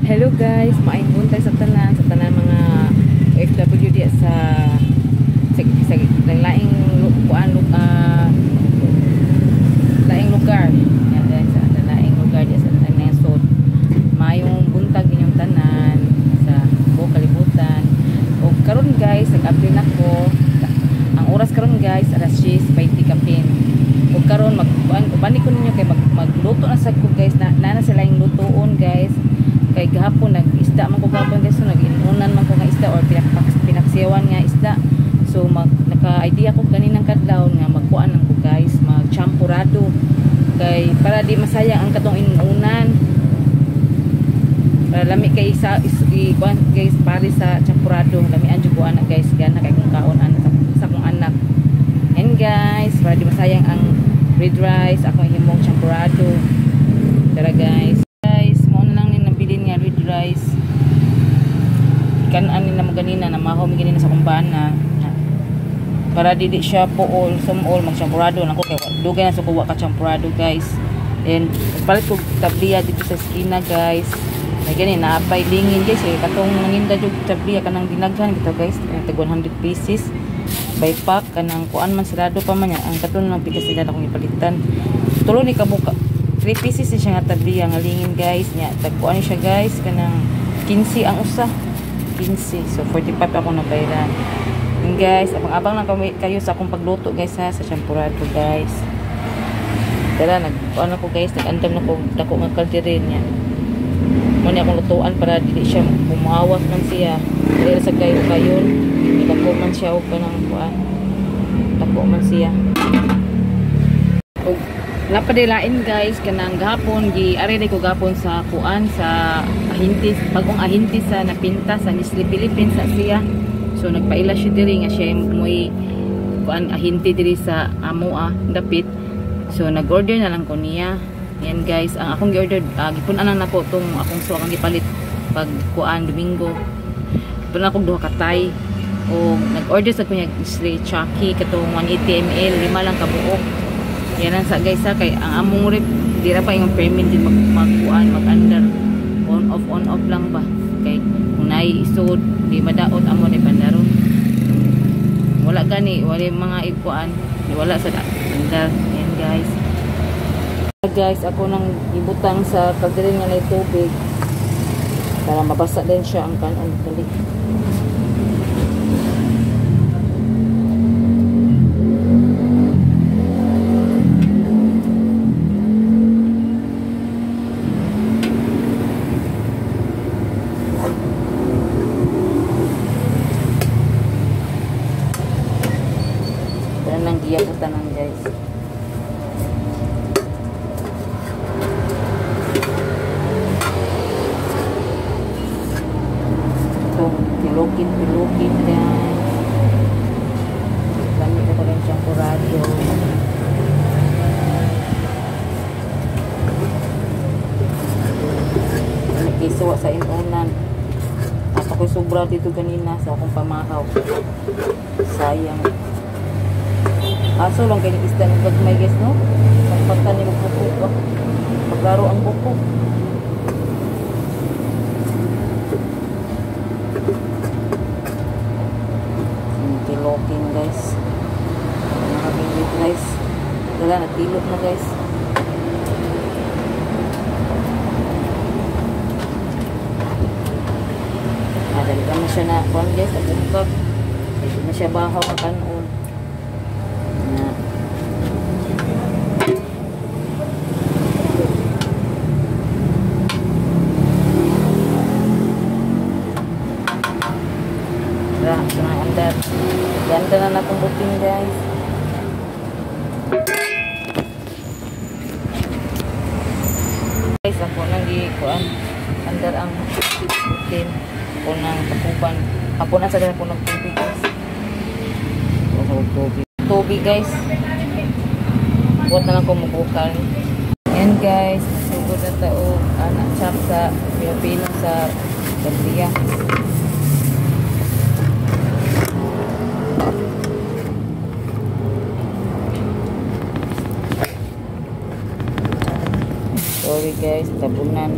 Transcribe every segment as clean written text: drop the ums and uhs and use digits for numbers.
Hello guys, maayong buntag sa tanan mga OFW diya sa laing kuan, laing lugar. Yan guys, sa laing lugar diya sa nasod. Maayong buntag inyong tanan sa buong kalibutan. Og karon guys, nag-update nako. Ang oras karon guys, alas 10:20 kapin. Og karon mag kuan ubani ko ninyo kay magluto na sad ko guys, na na sila yung lutuon guys. Kay gahapon nag-isda man ko gahapon guys, so nag-inunan man ko nga isda or pinaksiyawan nga isda. So naka-idea ko ganinang kadlaw nga magkuan lang ko guys, mag-champurado kay para di masayang ang katong inunan. Para lami kay sa kuan guys, pare sa champurado, lami ang jud ko anak guys, gana kay kung kaon anak sa akong anak. And guys, para di masayang ang red rice, akong himong champurado. Tara guys. Guys, mao na lang ni nabilin nga red rice. Kanan ni namo ganina na mahaw mi ganina sa kumbana. Para dili siya puol, sumol, magchampurado lang ko kay dugay na sa kuwa ka champurado guys. Then palit ko tabliya dito sa eskina guys. May gani naapay lingin guys, eh, katong nanginda jud tabliya kanang dinaghan bitaw guys, tag 100 pieces by pack kanang kuan man sarado pa man niya ang katon lang pikas sila akong ipalitan. Tulo ni kabuka 3 pieces ni siya nga tabliya nga lingin guys nya tag kuan siya guys kanang 15 ang usa. 15, so 45 ako nabayaran. And guys, abang-abang lang kami kayo sa akong pagluto guys ha, sa champurado guys. Tara, nag kuan ako guys, nag-andam na ko dako nga kalderin niya. Mo ni akong lutuan para dili siya bumuawas man siya. Dili sa kayo kayon, dako man siya og kanang kuan. Dako man siya. Og napadilain guys kanang gahapon gi ari ko gahapon sa kuan sa ahinti, bagong ahinti sa napinta sa Nestle Philippines sa siya. So nagpaila siya diri nga siya moy kuan ahinti diri sa amoa dapit. So nag-order na lang ko niya. Yan guys, ang akong gi-order, gipun-an lang nako tong akong suwak ang gipalit pag kuan Domingo. Gipun-an akong duha ka tay. O nag-order sa kunya Nestle Chucky katong 180 ml, lima lang kabuok. Yan lang sa guys ha, kay ang among rep di ra pa yung permit din magkuan mag-under on off lang ba kay kung naay isod di madaot amo ni pandaron. Wala gani, wala mga ikuan, wala sa andar. Yan guys. Guys, ako nang ibutang sa kalderin nga nay tubig para mabasa din siya ang kanon dali. Nang giyabutan ang guys. Ito, tilukin guys. Lami na talagang champurado. Nagkisuwa sa inunan. At ako'y sobra dito ganina sa akong pamahaw. Sayang. Aso lang kay isda ng gagmay guys no. Pagpagtan ni magbuko. Paglaro ang buko. Tilokin guys. Nakabingit guys. Dala natilok na guys. Dali ka na siya na kuan guys, nabungkag. Hindi na siya bahaw ang kanon. Ganda na akong buting guys. Guys, ako nang gikuan andar ang butin. Ako nang takuban. Ako na sa dala ko ng tubig guys. Tubig. Tubig guys. Buat na lang ko mubukal. Ayan guys, sugod na tao anak chop sa Pilipino sa Gambia. Sorry guys, tabunan.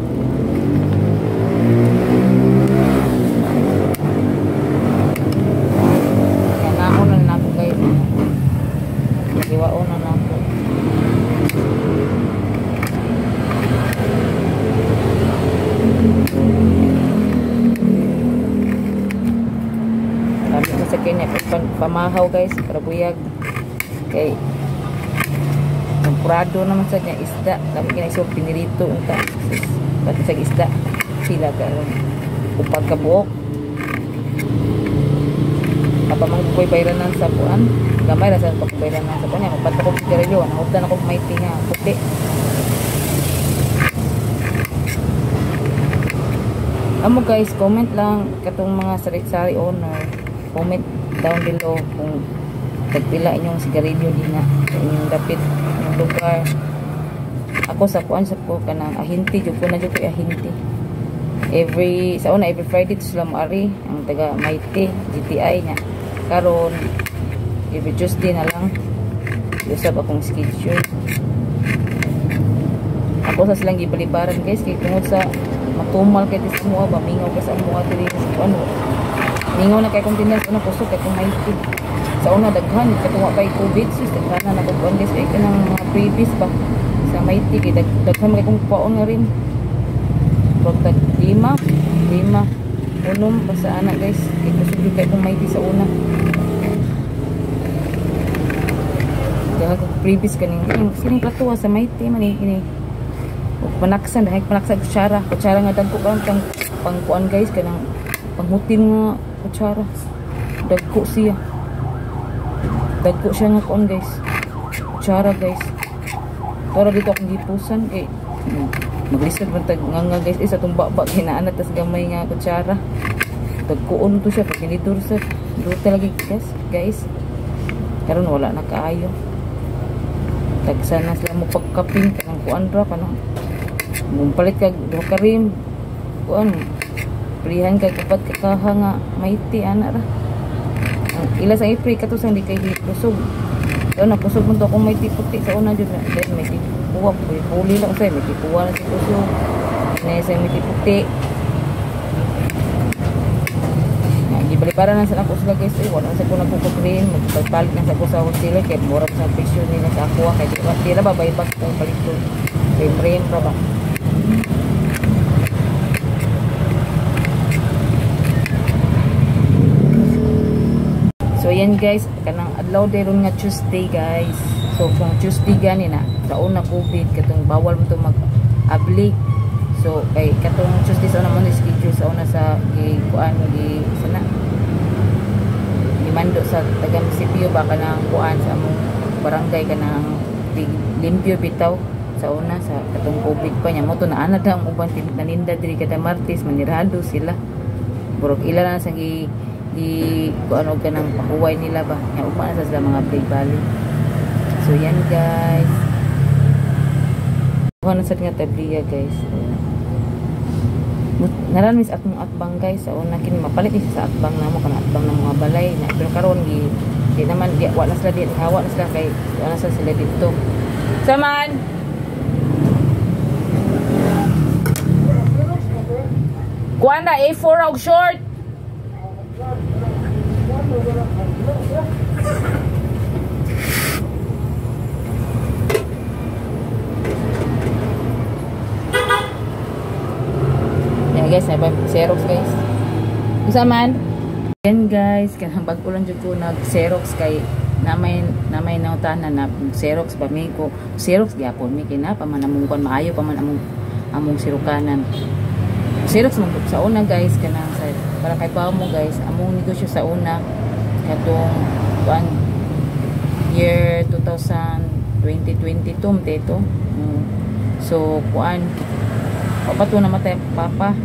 kay niya pamahaw guys, para buyag. Kay champurado naman sa niya isda. Lami kina isog pinirito unta. Pati sa isda sila karon upat ka buok. Kapamang ko'y bayranan sa kuan. Gamay ra sa pagbayranan sa kuan. Magpato ko sigarilyo, nahuptan ako may tinga puti. Amo guys, comment lang katong mga sari-sari owner. Comment down below kung tagpila inyong sigarilyo dina sa inyong dapit inyong lugar. Ako sa kuan sa ko kanang ahinti jud ko na jud ko ahinti. Every sa una every Friday to sila moari ang taga Mighty GTI nya. Karon every Tuesday na lang usab akong schedule. Ako sa silang gibalibaran guys kay tungod sa matumal kay dis mo ba mingaw kay sa amo diri ano. Mingaw na kay kong tindas una kusog kay kong Mighty. Sa una daghan katuwa kay COVID sis daghan na ko guys kay kanang mga previous ba sa Mighty kay daghan kay kong paon nga rin. Pag lima unom pa sa ana guys kay kusog kay kong Mighty sa una. Daghan kong previous kaning sining platuwa sa Mighty man ini. Ug panaksan dahil panaksan kutsara, kutsara nga dagko karon kang pangkuan guys kanang panghutin nga kutsara. Dagko siya. Dagko siya nga kuan guys. Kutsara guys. Tora dito akong gipusan kay maglisod man tag nga guys sa tumba ba ginaanat tas gamay nga kutsara. Dagkoon to siya pag tinidor sa duta lagi guys. Karon wala na kaayo. Tagsa na sila mo pagkapin kanang kuan ra kanang mumpalit kag duha ka rim kuan prihan kag upat ka kaha nga Mighty ana ra. Ang ila sa i-free kato sang di kay kusog. So na kusog man to akong Mighty puti sa una jud na then Mighty kuwa puli lang say Mighty kuwa na si kusog. Na sa Mighty puti. Na gibalibaran na sa ako sila guys. Ay wala sa ko nagkukubrin, magpalit na sa ko sa wholesaler kay mura sa presyo nila sa ako kay di ra ba baybag kung palit ko. Rim ra ba. So yan guys, kanang adlaw deron nga Tuesday guys. So kung Tuesday gani na, sa una COVID katong bawal mo to mag-abli. So kay katong Tuesday sa una mo ni schedule sa una sa gi kuan gi sana. Gimando sa taga munisipyo ba kanang kuan sa among barangay kanang limpyo bitaw sa una sa katong COVID pa niya mo to naanad ang uban naninda diri kada Martes manirado sila. Burog ila na sa gi kuan og kanang pahuway nila ba nya ugma na sa sila mga play bali. So yan guys, kuha na sad nga tabliya guys. Naran mis atmong atbang guys sa una kini mapalit ni sa atbang namo kana atbang ng mga balay na pero karon gi di naman di wa na sila di hawa na sila kay wa na sila didto. Saman kuan na A4 og short. Yeah guys, na Xerox guys. Unsa man? Yan guys, kanang bag-o lang jud ko nag Xerox kay namay nautanan na Xerox ba mi ko. Xerox gyapon mi kina pa man among kuan maayo pa man among sirukanan. Xerox man sa una guys kanang sa para kay pa mo guys, among negosyo sa una katong kuan year 2022 mte ito. So kuan papato na matay papa.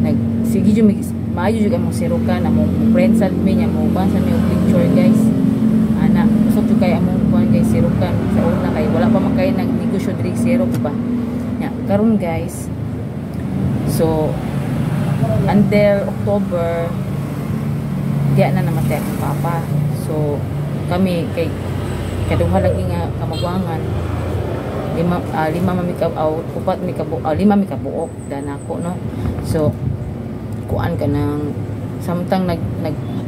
Nag sige jud maayo jud among sirukan, among friends sad mi nya mo kuan sa mi og picture guys. Ana usok jud kay among kuan guys sirukan sa una kay wala pa man kay nagnegosyo diri Xerox ba. Nya karon guys. So until October diya na namatay akong papa. So kami kay kaduha lagi nga kamagwangan lima man mi ka upat mi ka lima mi ka buok danako no. So kuan ka nang samtang nag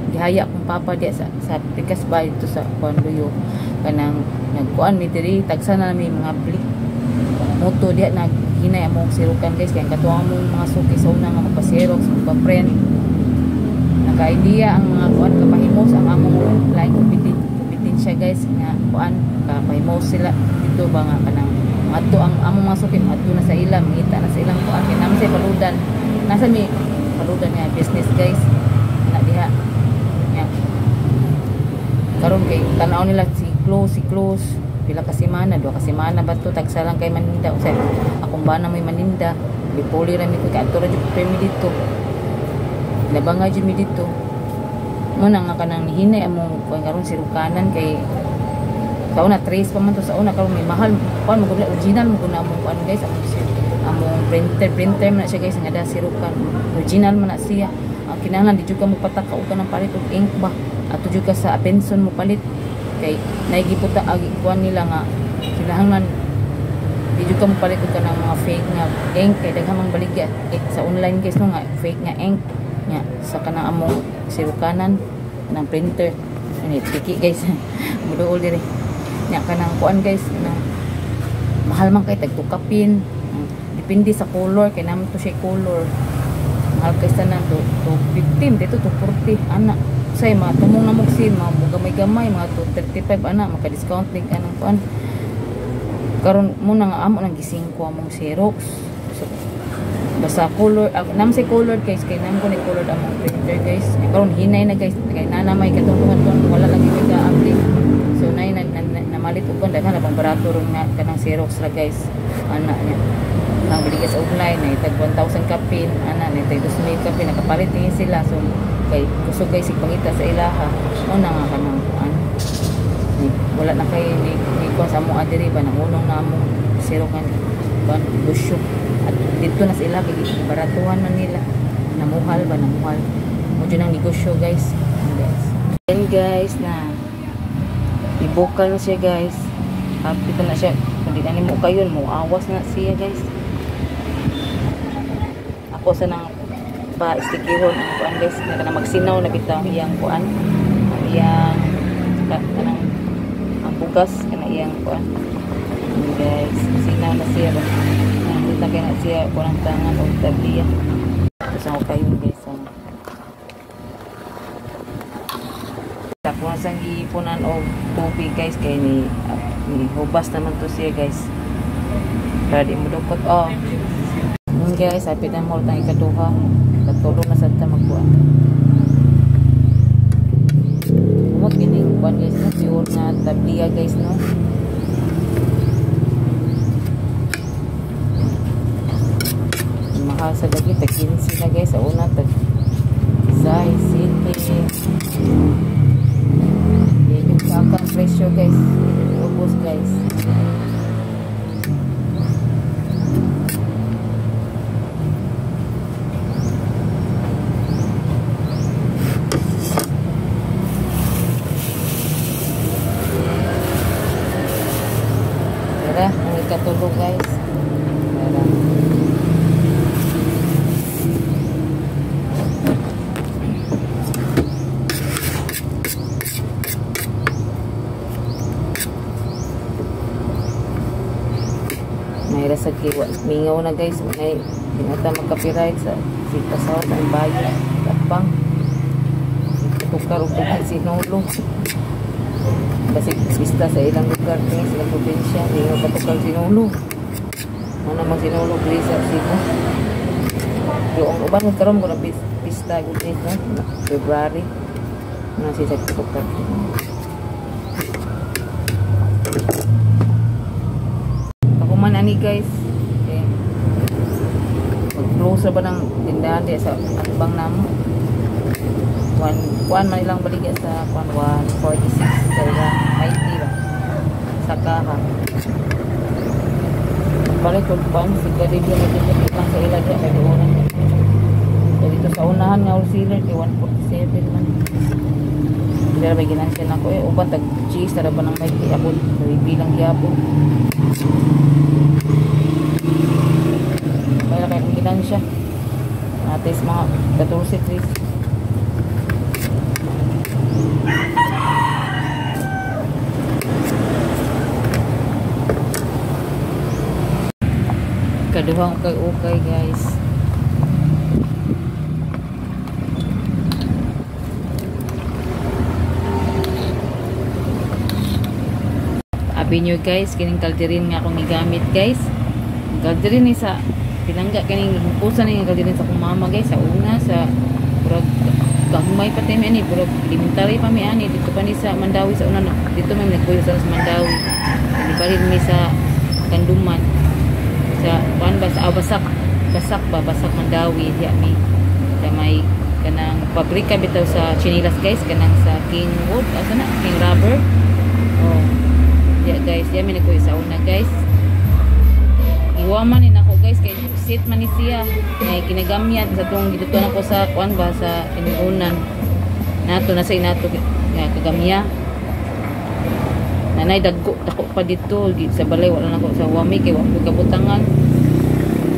gihaya akong papa diya sa pikas ba dito sa kuan luyo kanang nagkuan mi diri tagsa na mi mga bli moto diya nag hinay among sirukan guys kay katuang among mga suki sa una nga magpa-xerox magpa-print. Naka-idea ang mga kuan kapahimos ang among laing kompetensya guys nga kuan kapahimos sila dito ba nga kanang adto ang among mga suki adto na sa ilang mangita na sa ilang kuan kay naman sa paludan nasa mi paludan nga business guys na diha nga karon kay tan-aw nila si close pila ka semana, duha ka semana ba to tagsa lang kay maninda usa akong bana may maninda bipuli ra mi ko kay adto ra jud permi dito labangay jud mi dito mo na nga kanang nihinay among kuan karon sirukanan kay sa una trace pa man to sa una karon may mahal kuan mo original mo guna among kuan guys among printer man na siya guys nga da sirukan original man na siya. Ang kinahanglan di jud ka mo pataka og kanang palit og ink ba ato jud ka sa Abenson mo palit kay naigiputa agi kuan nila nga kinahanglan di jud ka mo palit og kanang mga fake nga ink kay daghan mang baligya sa online guys no nga fake nga ink nya sa kanang among sirukanan ng printer ani tiki guys muduol diri nya kanang kuan guys kanang mahal man kay tagtukapin depende sa color kay naman to siya color mahal kay sa nan 215 dito 240 ana say mga tumong na mugsin mga gamay-gamay mga 235 ana maka discount nig anang kuan karon mo na nga amo nang gising ko among Xerox. So, basta color nam say color guys kay nam ko ni color among printer guys karon hinay na guys kay nana may katungtungan kon wala lagi kay ka-apply so nay namalit og kon daghan na pang barato ron nga kanang Xerox ra guys ana niya ang bili sa online na itag 1,000 kapin ana na itag 2,000 kapin nakapalit din sila so kay kusog guys pangita sa ilaha mo na nga kanang kuan wala na kay ni kuan sa among adiri ba nangunong na among Xerox kan kuan busyo at dito na sila kay baratuhan man nila namuhal ba namuhal mo jud ang negosyo guys. And guys na ibukal na siya guys happy na siya kung di na nimo kayon mo awas na siya guys. Ako sa nang pa-stikihon ang kuan guys na kanang magsinaw na bitaw ang iyang kuan ang iyang kanang ang bugas kana iyang kuan guys sinaw na siya ba nakita kay na siya kuan ang tangan og tabliya. Tapos ako kayo guys ako na sang gipunan og tubig guys kay ni hubas naman to siya guys para di mo dukot. Oh guys hapit na mo tang ikaduha katulo na sad ta magkuan umot kining kuan guys no pure na tabliya guys no. Mahal sa dagi tag 15 na guys sa una tag size city yan yung kakang presyo guys ubos guys. Tara, ang ikatulog guys. Tara. Mayra sa kiwa. Mingaw na guys. May binata magka-copyright sa si pasawat ang bayo. Tapang. Tukar og bukid si Nolo. Basig pista sa ilang lugar ni sa probinsya. Mingaw patukar si Nolo. Mana mang si Nolo diri sa Cebu. Yung uban karon ko na pista gud ni no February. Na si sa tukar. Ani guys, okay. Mag-close ba ng tindahan di sa atbang namo. 1 man ilang baligya sa 146 sa ilang IT ba sa kaha. Balik kung kuan si Galicia may lang sa ilang kay doon. So dito sa unahan nga wholesaler kay 147 man. Dira ba ginansya nako eh uban tag cheese tara ba nang may abot bilang gyapon. Kaya kaya kung ginansya natin mga 14 3. Kaduhang kay ukay guys. souvenir guys, kining kalderin nga akong gigamit guys. Ang kalderin ni sa pinangga kining pusa ni kalderin sa akong mama guys sa una sa murag gagmay pa tayo ani, murag elementary pa mi ani dito pa ni sa Mandawi sa una dito may nagkuyo sa Mandawi. Nibalhin mi sa Kanduman sa kuan ba sa Basak, Basak ba, Basak Mandawi diya mi sa may kanang pabrika bitaw sa chinilas guys, kanang sa King Wood, asa na King Rubber. Oh. Diya guys, diya mi nagkuyo sa una guys. Iwaman ni nako guys kay sit man ni siya. May kinagamyan sa tong gidutuan ako sa kuan ba sa inuunan. Nato na sa inato nga kagamya. Nanay dagko dako pa dito sa balay wala nako sa wami kay wa ko kabutangan.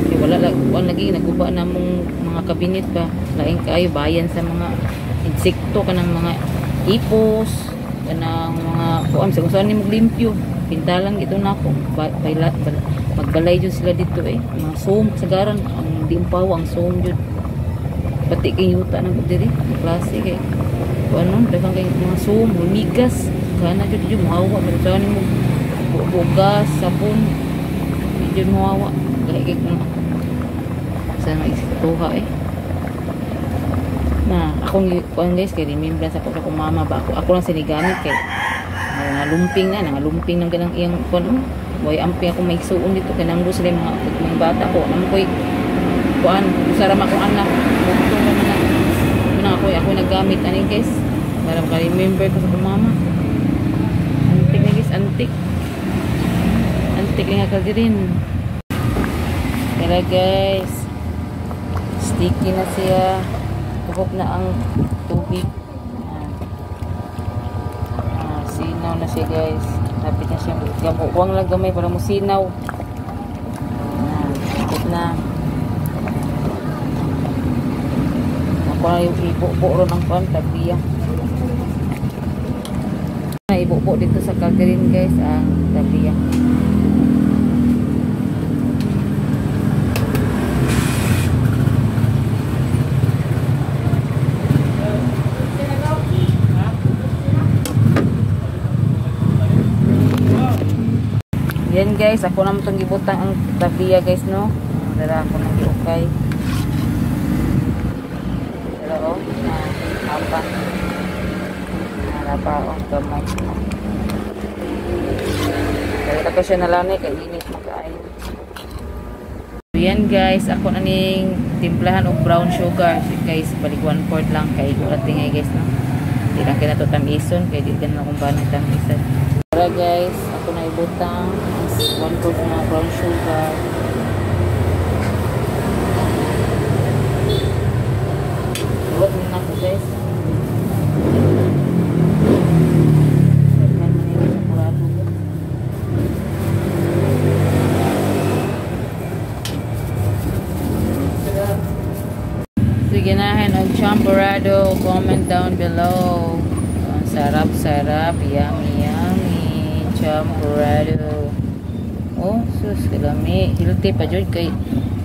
Kay wala kuan lagi naguba na mong mga kabinet ba. Lain kaayo bayan sa mga insekto kanang mga ipos, kanang mga kuan sa kung saan ni maglimpyo. Pintalan gito nako magbalay jud sila dito eh. Mga som sagaran ang dimpaw ang som jud. Pati kay yuta nang diri, klase kay kuan daghang kay mga som, hulmigas, kana jud jud mohawa pero sa nimo bugas, sabon jud mohawa. Lahi kay kung sa maisituha eh. Na akong kuan guys kay remembrance ako sa akong mama ba ako ako lang sinigamit kay nangalumping na, nangalumping ng ganang iyang kuan. Boy ampi ako maigsuon dito kay nanggo sila mga bata ko. Namo koy kuan, usara man akong anak. Bugto man na. Muna ako ako naggamit ani guys para maka-remember ko sa akong mama. Antik na guys, antik. Antik nga kalderin. Kaya guys, sticky na siya. Tuhok na ang tubig. Sinaw na siya guys. Lapit na siya. Huwag lang gamay para mo sinaw. Lapit na. Ako na yung ibubo ron ang kuan, tabiya. Ibubo dito sa kalderin guys ang tabiya. Yan guys, ako naman itong gibutang ang tabiya guys no. Dara ako nang giukay. Dara oh, apa. Nara pa oh, gamay. Kaya ka siya nalanay kay init magkaayo. Yan guys, ako na ning timplahan og brown sugar guys, balik 1/4 lang kay wala tingay guys no. Di lang kay nato tamison kay di ganun akong banang tamisan. Tara guys, ako na ibutang 1/4 na brown sugar. Buhat na ako guys. Sige ganahan og champorado, comment down below. Ang sarap-sarap, yummy yummy champorado. Oh, sus, kalami. Healthy pa jud kay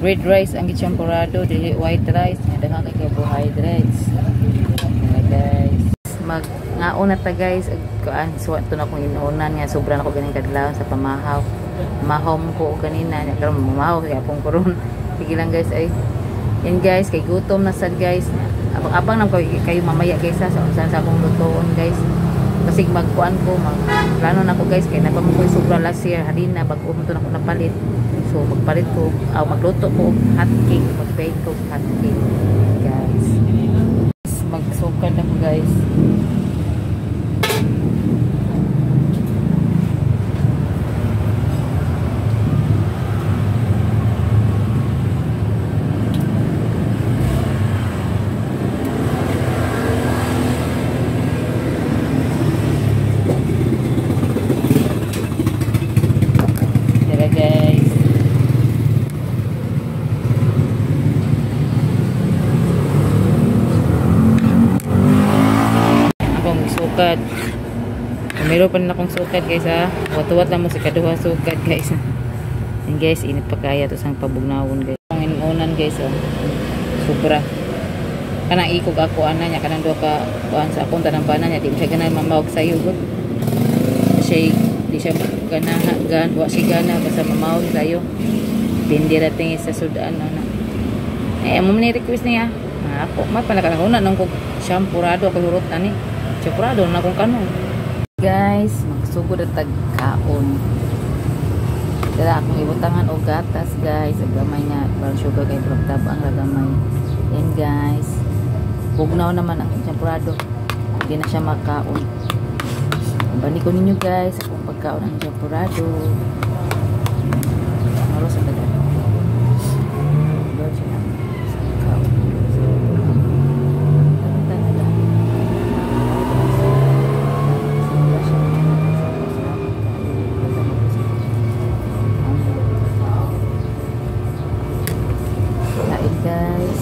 red rice ang champorado, dili white rice. Nga daghan kay carbohydrates. Okay, guys. Mag-ngaon na ta guys, kuan suwa to na akong inunan nga sobra na ko ganing kadlaw sa pamahaw. Mahom ko ganina, nya karon mamahaw kay akong karon. Sige lang guys ay. Yan guys, kay gutom na sad guys. Abang-abang nang kayo mamaya guys sa usan sa akong lutoon guys. Kasi magkuan ko, magplano na ko guys kay napa mo ko sobra last year harina bag-o mo to nako napalit. So magpalit ko, magluto ko hot cake, mag-bake ko hot cake guys. Magsukad ako guys. Guys, akong sukad. Meron pa rin akong sukad guys ha. Watuwat lang mo sa kaduha sukad guys. And guys, init pa kaya to sang pabugnawon guys. Ang inunan guys oh. Sobra. Kanang ikog ako ana niya kanang duha ka kuan sa akong tanang bana niya di siya ganahan mamawag sayo gud. Siya Di siya ganaha gan wa si gana basta mamawag tayo. Depende ra tingi sa sudan na. Eh mo ni request niya. Ako ma pala una nang kog shampurado ako hurot ani. Shampurado na akong kanon. Guys, magsugod at tagkaon. Dala akong ibutangan og gatas guys, ug gamay nga brown sugar kay brown tabang ra gamay. Yan guys. Bugnaw naman ang champurado. Hindi na siya makaon. Balik ko ninyo guys akong pagkaon ang champurado. Maros ang dagan. Kain guys.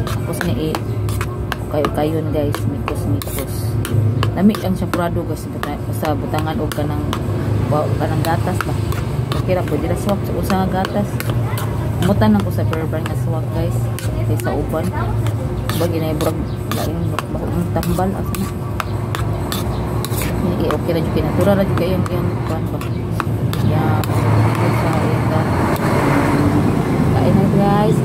Tapos ni kayo-kayon guys, mikos-mikos. Lami ang champurado guys, basta butangan og kanang gatas ba. Okay ra pwede ra swak sa usa nga gatas. Mutan lang ko sa Bear Brand nga swak guys, kay sa uban. Bag inay burag lain bakong tambal asa na. Ini okay ra jud kay natural ra jud kay ang iyang kuan ba. Ya, sa iyang kain na guys.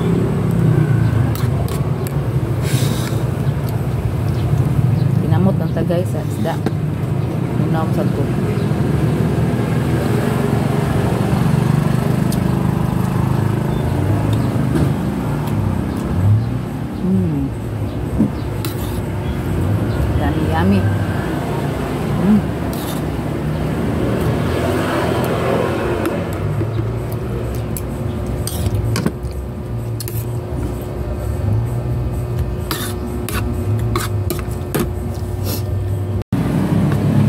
Pinamot ang tagay sa isda. Muna ako sa ko. Yummy, yummy.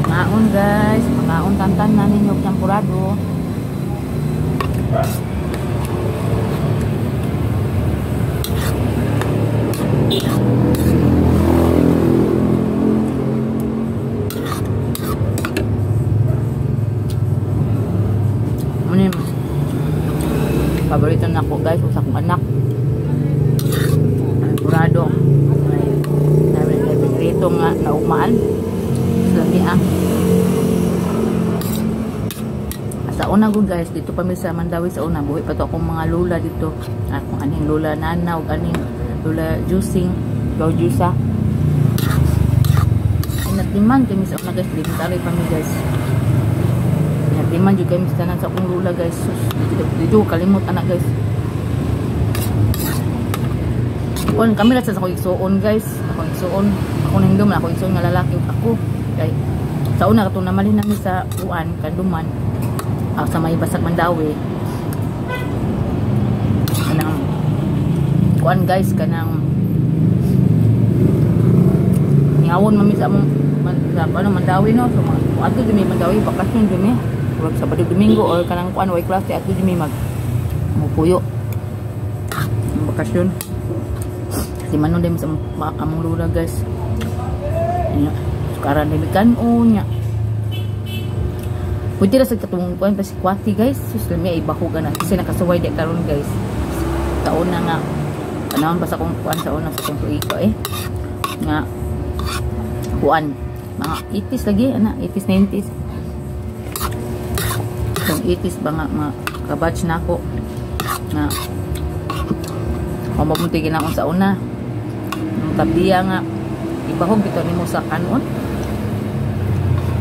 Maon guys, makaon tantan na ninyo champurado. Ano yung paborito na ko guys, usa akong anak. Champurado. May paborito nga naumaan. Lami ah. Sa una ko guys, dito pa mi sa Mandawi sa una, buhi pa to akong mga lula dito. Akong aning lula nana ug aning lula juicing, gaw juice. Natiman kami sa una guys, dito pa mi guys. Natiman jud kami sa tanan sa akong lula guys. Sus, dito kalimot anak guys. Kon kami ra sa akong igsuon guys, akong igsuon, ako nindom ako igsuon nga lalaki ug ako. Kay sa una katong namalhin nami sa kuan kanduman sa may Basag Mandawi kanang kuan guys, kanang niawon mami sa among sa ano Mandawi no, so adto jud mi Mandawi bakasyon jud mi murag Sabado Domingo or kanang kuan way klase adto jud mi mag mupuyo bakasyon si manon din sa among lula guys. Sukaran din kanon nya. Pwede ra sa katong kuan pa si Kwati guys. Sus lami ay bahugan na kasi nakasuway di karon guys. Taon na nga panahon pa sa akong kuan sa una sa akong tuig ko eh. Nga kuan mga 80s lagi ana, 80s 90s. Kung 80s ba nga mga kabatch na ako nga mamunti gina akong sa una. Ang tabiya nga ibahog bitaw nimo sa kanon.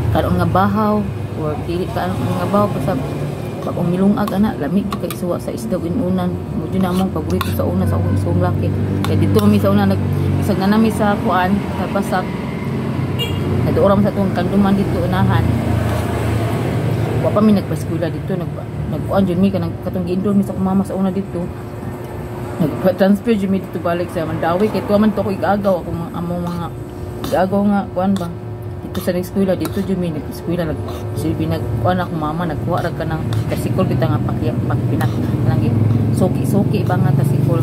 Kanon nga bahaw or dili ka nga bahaw basta pag milungag ana lami jud kay suwa sa isda inunan. Mo jud na among paborito sa una sa akong isong laki. Kay dito mi sa una nag isag na nami sa kuan sa Basak. Naduoram sa atong kanduman dito unahan. Wa pa mi nagpa-eskwela dito, nagkuan jud mi kanang katong gi-enroll mi sa akong mama sa una dito. Nagpa-transfer jud mi dito balik sa Mandawi kay tuwa man to ko igagaw akong among mga igagaw nga kuan ba. Dito sa eskwela dito jud mi nag-eskwela nagsilbi nagkuan akong mama nagkuha ra kanang tricycle bitaw nga pagpinak kanang suki-suki ba nga tricycle.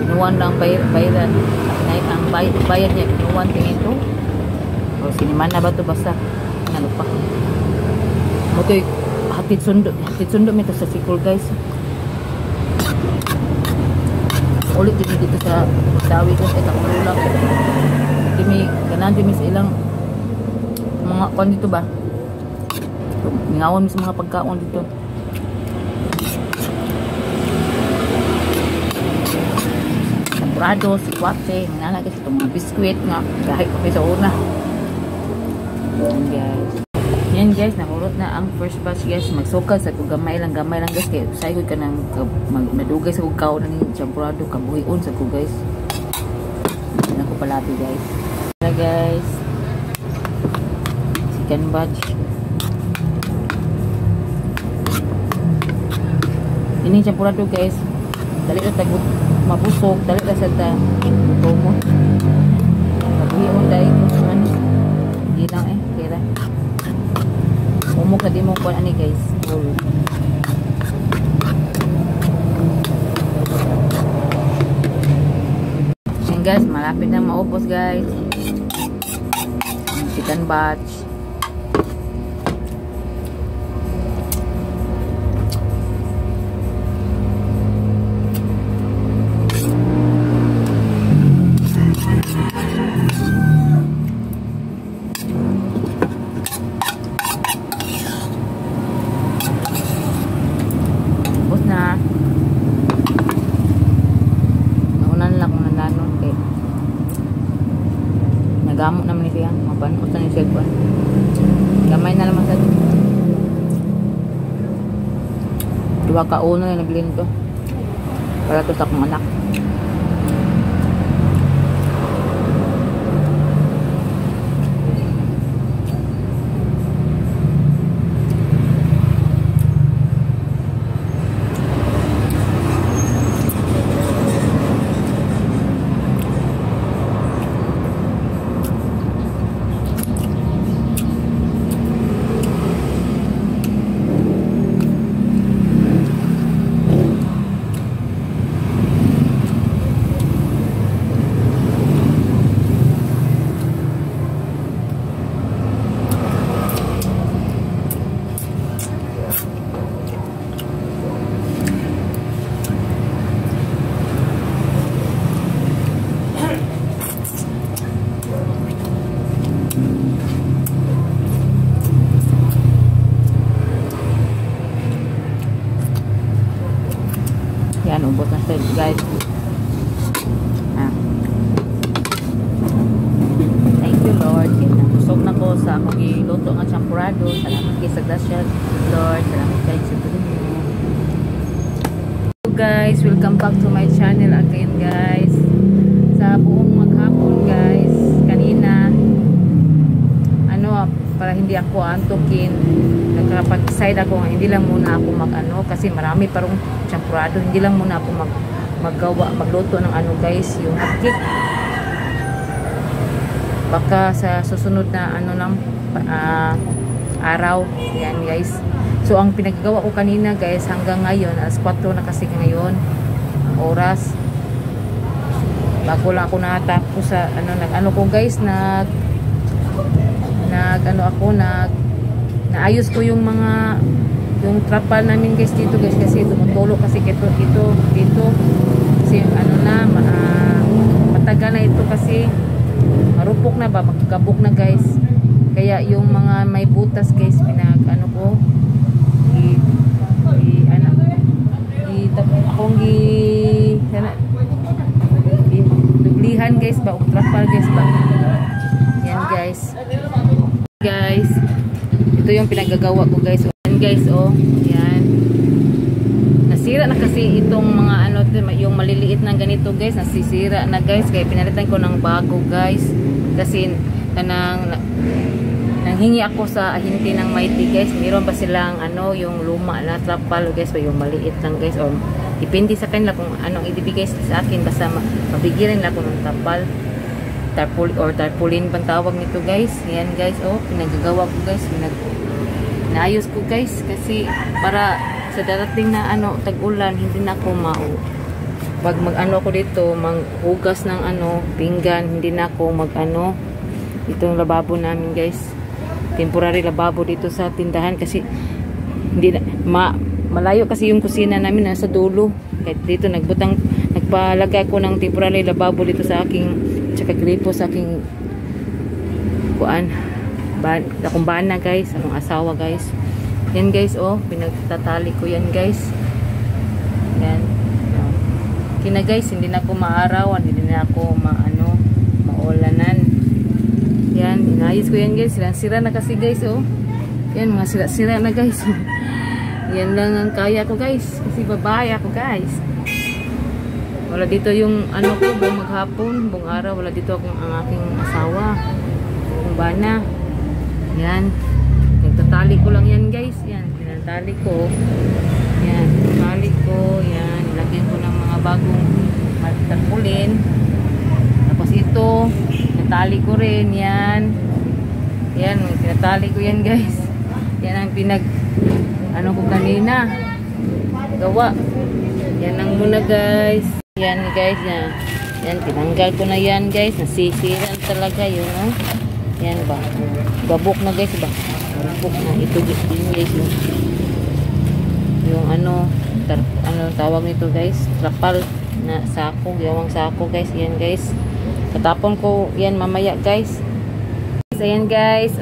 Binuan lang bayaran ang bayad niya binuan tingin to. O sinimana ba to basta ano pa. Motoy hatid sundo mi to sa sikol guys. Ulit din dito sa Mandawi guys ay kakulula. Dimi ganan dimi sa ilang mga kuan dito ba. Mingawan mi sa mga pagkaon dito. Champurado, sikwate, mga guys, itong mga biskwit nga kahit pa sa una. Yan guys. Yan guys, nahurot na ang first batch guys. Magsukal sa kung gamay lang guys. Kaya usay ko ka nang madugay sa kong kaon ng champurado, kabuhion sa ko guys. Hindi na ko palabi guys. Tara guys. Second batch. Ini champurado guys. Dali ra tag mabusog, dali ra sa ta gutom. Kabuhion dai ko man. Hindi lang eh, kaya umok na di mo kuan ani guys. Full. Yan guys, malapit na maubos guys. Second batch. Ubos na. Naunan lang kung nandanon kay nagamot naman ni siya. Mapanot na ni cellphone. Gamay na naman sa duha ka uno na nabilin to. Para to sa akong anak. Yan, ubos na siya guys. Thank you Lord. Busog na ko sa akong giluto nga champurado. Salamat kay sa grasya Lord. Salamat kay sa tulong mo. Guys, welcome back to my channel again guys. Sa buong maghapon guys, kanina ano, para hindi ako antukin, nakapag-decide ako nga hindi lang muna ako mag-ano kasi marami parang champurado, hindi lang muna ako magluto ng ano guys, yung cake. Baka sa susunod na ano lang araw, yan guys. So ang pinaggawa ko kanina guys hanggang ngayon, alas 4 na kasi ngayon ang oras. Bago lang ako natapos sa ano, nag-ano ko guys, nag ano ako, naayos ko yung mga yung trapal namin guys dito guys kasi tumutulo kasi ito dito kasi ano na matagal na ito kasi marupok na ba, magkabok na guys. Kaya yung mga may butas guys pinag ano ko akong dublihan guys ba, og trapal guys ba. Yan guys. Guys, ito yung pinagagawa ko guys. Yan guys, oh. Yan. Nasira na kasi itong mga ano, yung maliliit na ganito guys, nasisira na guys. Kaya pinalitan ko ng bago guys. Kasi kanang nanghingi ako sa ahinti ng Mighty guys. Meron ba silang ano, yung luma na trapal guys, o yung maliit lang guys, or depende sa kanila kung anong ibibigay sa akin, basta mabigyan nila ako ng trapal. Tarpaulin or tarpaulin bang tawag nito guys. Yan guys, oh, pinagagawa ko guys, naayos ko guys kasi para sa darating na ano tag-ulan hindi na ako pag mag-ano ako dito, manghugas ng ano pinggan, hindi na ako mag-ano. Itong lababo namin guys, temporary lababo dito sa tindahan kasi hindi na, malayo kasi yung kusina namin, nasa dulo. Kahit dito nagpalagay ko ng temporary lababo dito sa aking tsaka gripo sa aking kuan, akong bana guys, akong asawa guys. Yan guys, oh, pinagtatali ko yan guys. Yan. Oh. Kina guys, hindi na ako maarawan, hindi na ako maano, maulanan. Yan, inayos ko yan guys. Sira-sira na kasi guys, oh. Yan, mga sira-sira na guys. Yan lang ang kaya ko guys. Kasi babae ako guys. Wala dito yung ano ko, buong maghapon, buong araw. Wala dito akong ang aking asawa. Kung bana. Yan. Nagtatali ko lang yan guys. Yan, tinatali ko. Yan, tinatali ko. Yan, nilagyan ko ng mga bagong tarpaulin. Tapos ito, tinatali ko rin. Yan. Yan, tinatali ko yan guys. Yan ang pinag, ano ko kanina. Gawa. Yan lang muna guys. Yan guys, yan. Yan, tinanggal ko na yan guys. Nasisiran talaga yun, no? Yan ba? Gabok na guys ba? Gabok na. Ito din guys. Yung ano, ano tawag nito guys? Trapal na sako. Gawang sako guys. Yan guys. Tatapon ko yan mamaya guys. Ayan guys.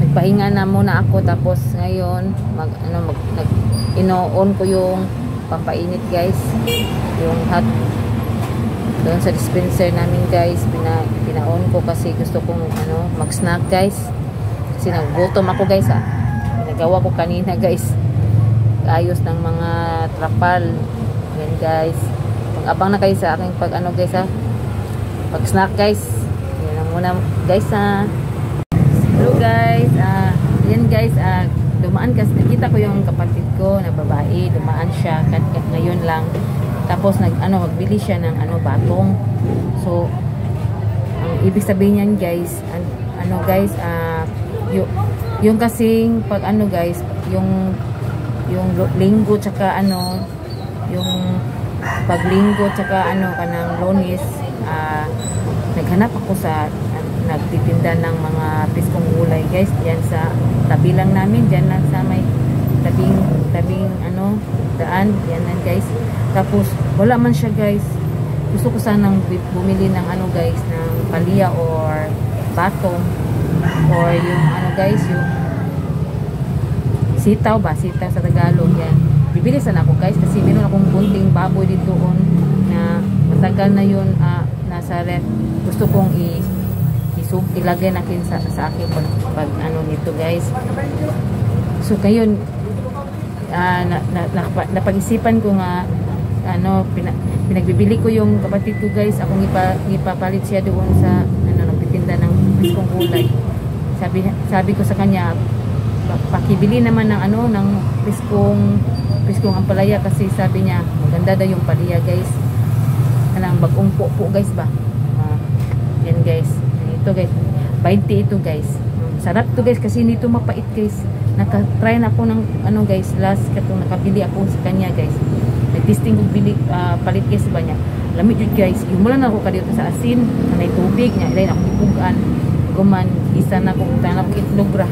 Nagpahinga na muna ako. Tapos ngayon, mag, ano, mag, nag, ino-on ko yung pampainit guys. Yung hot doon sa dispenser namin guys, pina-on ko kasi gusto kong ano, mag-snack guys. Kasi nagutom ako guys ah. Nagawa ko kanina guys. Ayos ng mga trapal. Yan guys. Mag-abang na kayo sa aking pag ano guys ah. Pag-snack guys. Yan lang muna guys ah. Hello guys. Yan guys ah, dumaan kasi nakita ko yung kapatid ko na babae, dumaan siya ngayon lang. Tapos nag ano, magbili siya ng ano, batong. So ang ibig sabihin niyan guys, ano guys, yung kasing pag ano guys, yung linggo tsaka ano, yung paglinggo tsaka ano kanang Lunes, naghanap ako sa nagtitinda ng mga piskong gulay guys, diyan sa tabi lang namin, diyan lang sa may tabing ano daan, yan lang guys. Tapos wala man siya guys. Gusto ko sanang bumili ng ano guys, ng palya or batong or yung ano guys, yung sitaw ba, sitaw sa Tagalog yan. Bibili sana ako guys kasi meron akong bunting baboy dito on na matagal na yun nasa ref. Gusto kong ilagay natin sa aking pag ano nito guys. So ngayon napag-isipan ko nga ano, pinagbibili ko yung kapatid ko guys. Akong ipapalit siya doon sa ano, nagtitinda ng piskong gulay. Sabi ko sa kanya, pakibili naman ng ano, ng piskong ampalaya kasi sabi niya maganda daw yung palaya guys. Kanang bagong po guys ba. Yan guys. Ito guys, 20 ito guys. Sarap to guys kasi hindi ito mapait guys. Naka-try na ako ng ano guys, last katong nakabili ako sa kanya guys. Nag-testing ko bili palit guys ba niya. Lamig jud guys. Yung na ako kadito sa asin, na may tubig niya, ilay ako ipugan. Guman isa na ko tanap itlog ra.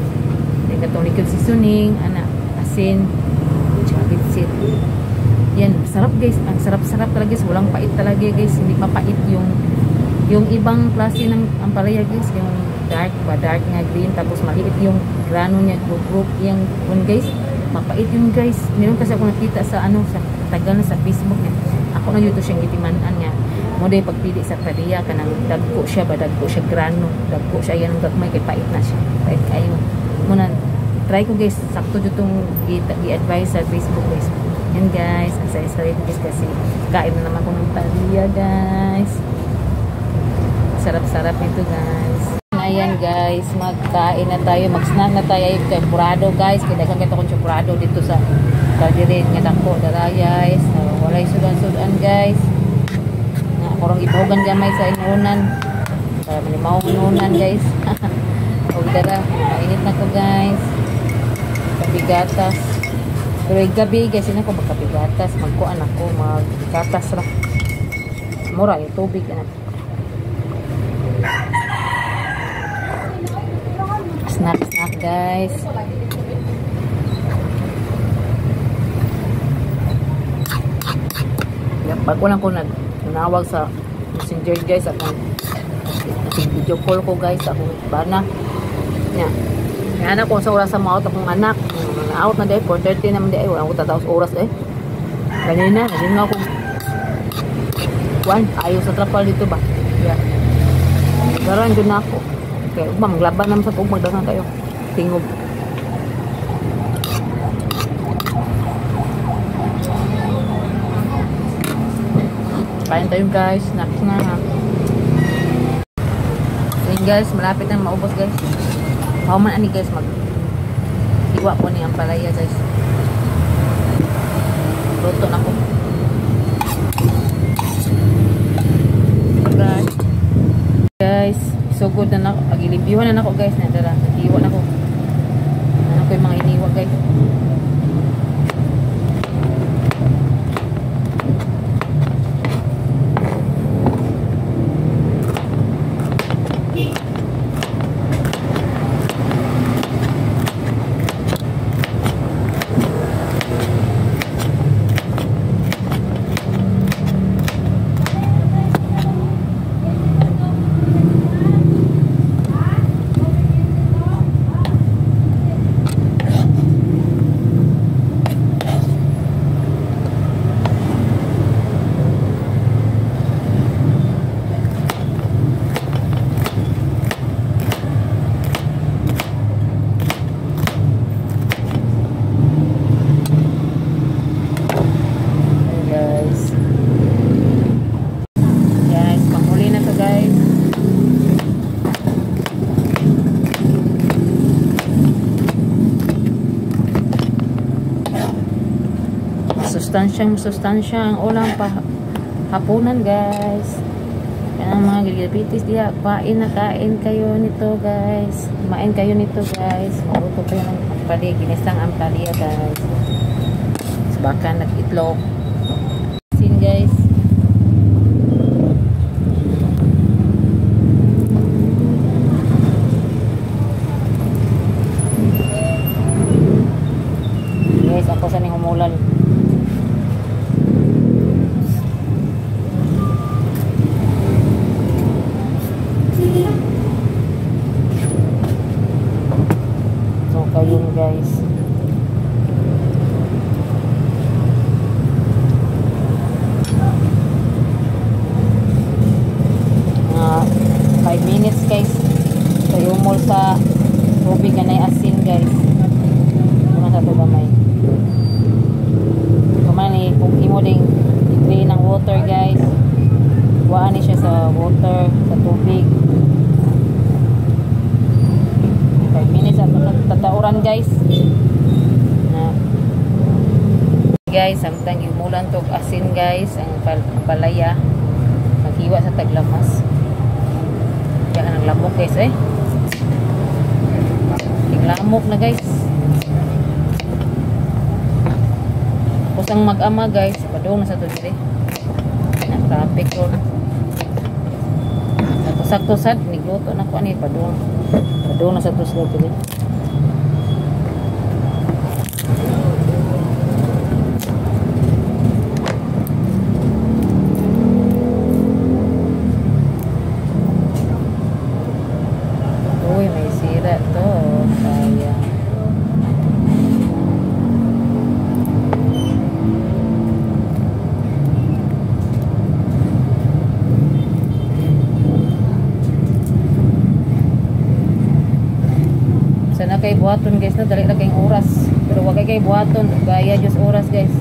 Kay katong liquid seasoning, ana, asin, tsaka bitsit. Yan, sarap guys. Ang sarap-sarap talaga guys. Walang pait talaga guys. Hindi mapait yung ibang klase ng ampalaya guys, yung dark ba, dark nga green, tapos maliit yung grano niya, group yung one guys, mapait yun guys. Meron kasi ako nakita sa ano, sa tagal na sa Facebook niya. Ako na dito siyang gitimanan niya. Mo day pagpili sa palaya kanang dagko siya ba, dagko siya grano, dagko siya yan gagmay kay pait na siya. Pait kayo. Muna try ko guys, sakto ditong gi-advise sa Facebook guys. Yan guys, ang saya-saya guys kasi kain na naman ko ng palaya guys. Sarap-sarap nito guys. Ayan guys, magkain na tayo, mag-snack na tayo. Ay, champurado guys, kaya daghan kita kong champurado dito sa kaldirin nga dako darayay. So, walay sudan-sudan guys. Na korong ibugan gamay sa inunan. Para manimaw inunan guys. Og dara, mainit na ko guys. Kapigatas. Pero gabi guys, sino ko magkapigatas, magkuan ako, maggatas ra. Mura yung tubig ana. Snack snack guys. Pag walang ko nagtunawag sa messenger guys, akong video call ko guys, akong bana nya. Kaya na kung sa oras sa mga akong anak. Out na dahil, 4:30 naman dahil. Wala ko tataos oras eh. Ganina, naging ako. Kuan, ayaw sa trapal dito ba? Yeah. Garan dyan na ako. Okay, ugma, maglaban naman sa tubig. Magdagan kayo. Tingob. Kain tayo guys. Snacks na ha. Ayun guys, malapit na maubos guys. Pauman ani guys, mag iwa ko ni ang palaya guys. Luto na ko. Guys. Guys, so good na nako. Agilibyuhan na nako guys. Nadara, nag-iwa na ko. Ano ko yung mga iniwa guys. Guys, panghuli na to guys. Sustansyang sustansya ang ulam pa hapunan guys. Yan ang mga gilipitis diya. Kain na kain kayo nito guys. Kumain kayo nito guys. Maluto kayo ng ampalaya. Ginisang ampalaya guys. Baka nag-itlog. Sin guys. Guys, ako sa ning humulan. So kayo guys. Mga 5 minutes guys. So umol sa tubig na asin guys. Kuna sa gamay. Kumani kung imo ding i-drain ang water guys. Waan ni siya sa water, sa tubig. 5 minutes at tatauran guys. Na. Guys, samtang gimulan tog asin guys, ang palaya maghiwa sa taglamas. Kaya nang lamok guys eh. Tinglamok na guys. Kusang mag-ama guys, padung na sa to diri. Na traffic ron. Sakto sad nigluto na ko ani padung. Padung na sa to sila diri. Uy, may sira to. Sayang. Sana kay buhaton guys, no? Dali na kayong oras. Pero wag kay buhaton, gaya Diyos oras guys.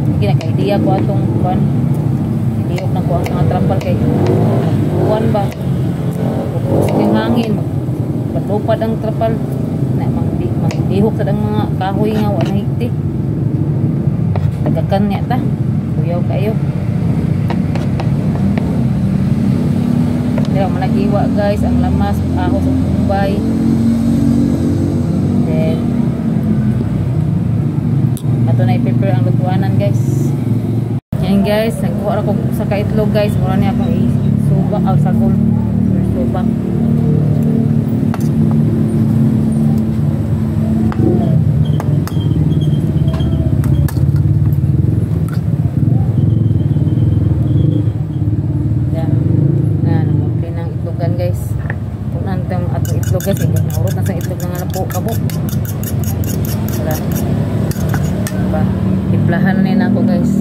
Hindi na kay idea ko atong kuan. Ilihok na ko ang mga trapal kay kuan ba. Pusik ang hangin, palupad ang trapal. Na manglihok sa ang mga kahoy nga wala higti. Tagakan niya ta. Kuyaw kayo. Pero managiwa guys, ang lamas, ahos ang kumbay. Then ato na i-prepare ang lutuanan guys. Yan guys, nagkuha ako sa kaitlog guys. Mura niya akong isubak o sagol or subak. Yan. Na, namumpi ng itlogan guys. Punan itong atong itlog guys. Hindi naurot na sa itlog. Tabok. Tara. Diba? Timplahan na yun ako guys.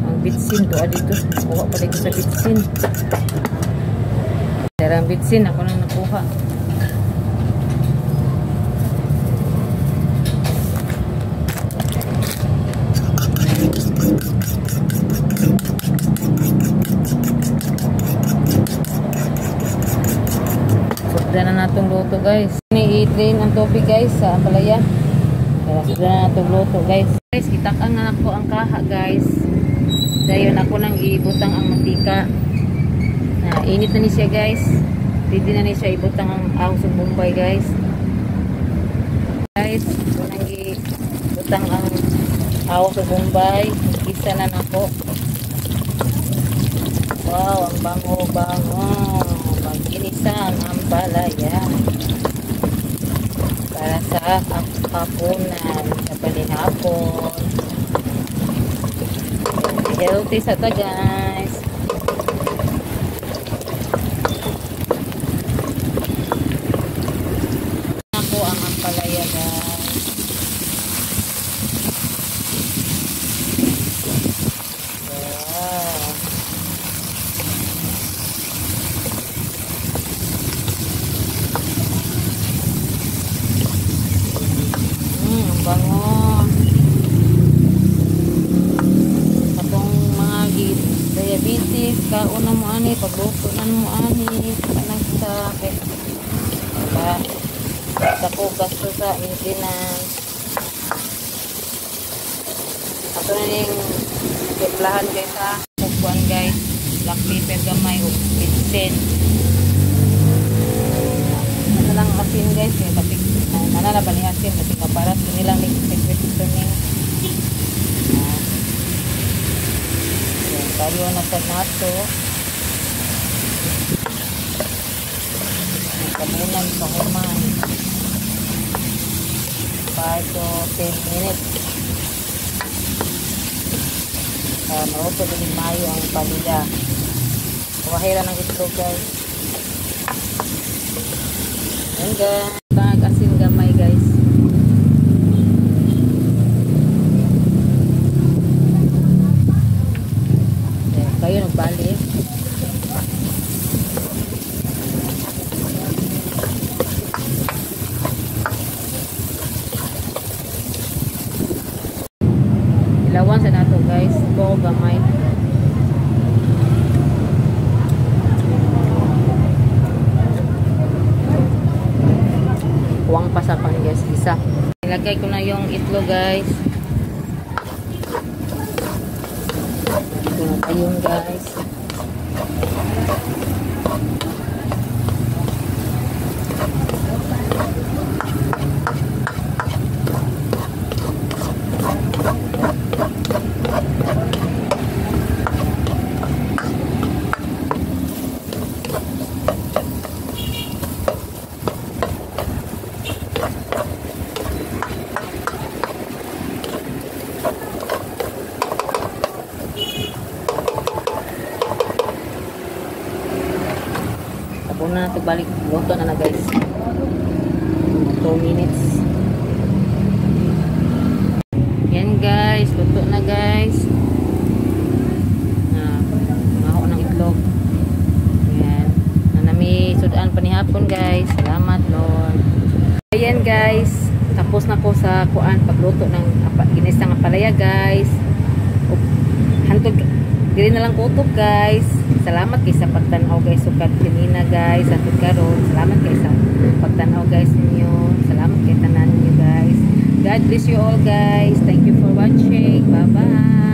Ang bitsin to dito. Kuha pa dito sa bitsin. Tara ang bitsin ako nang nakuha. Sugdan na natong luto guys. I-drain ang tubig guys sa ampalaya. Kaya sugdan na natong luto guys. Guys, gitak-ang na nako ang kaha guys. Dayon ako nang ibutang ang mantika. Na init na ni siya guys. Ready na ni siya ibutang ang ahos ug Bombay guys. Guys, ako nang ibutang ang ahos ug Bombay. Gisa na nako. Wow, ang bango-bango. Magginisa ang ampalaya. Para sa hapunan, sa panihapon. Healthy sa ta guys. Ako ang ampalaya guys. Wow. Ang bango. Atong mga diabetes, kaon na mo ani, pagluto na mo ani, kanang sa wala dako gasto sa maintenance. Ato na ning timplahan guys ha. Kuan guys, black pepper gamay ug bitsin. Ano lang asin guys, kay tapik nana na ba ni asin kasi kaparas nilang ni secret seasoning. Tayo na sa nato. Nagkabunan sa human. 5 to 10 minutes. Maluto din mayo ang palila. Wahira ng itlog guys. Ayan guys. Tag asin gamay guys. Kayo nagbalik. Ilawan sa nato guys. Buo gamay. Kuwang pa sa pang guys. Isa. Ilagay ko na yung itlog guys. Ito na tayong guys. Na ito balik luto na na guys. 2 minutes. Yan guys, luto na guys. Maho ng itlog. Yan. Nanami sudan panihapon guys. Salamat Lord. Ayan guys, tapos na ko sa kuan pagluto ng ginisang ampalaya guys. Hantod dili na lang kutob guys. Salamat kay sa pagtan-aw guys sukad kanina guys hantod karon. Salamat kay sa pagtan-aw guys ninyo. Salamat kay tanan ninyo guys. God bless you all guys. Thank you for watching. Bye bye.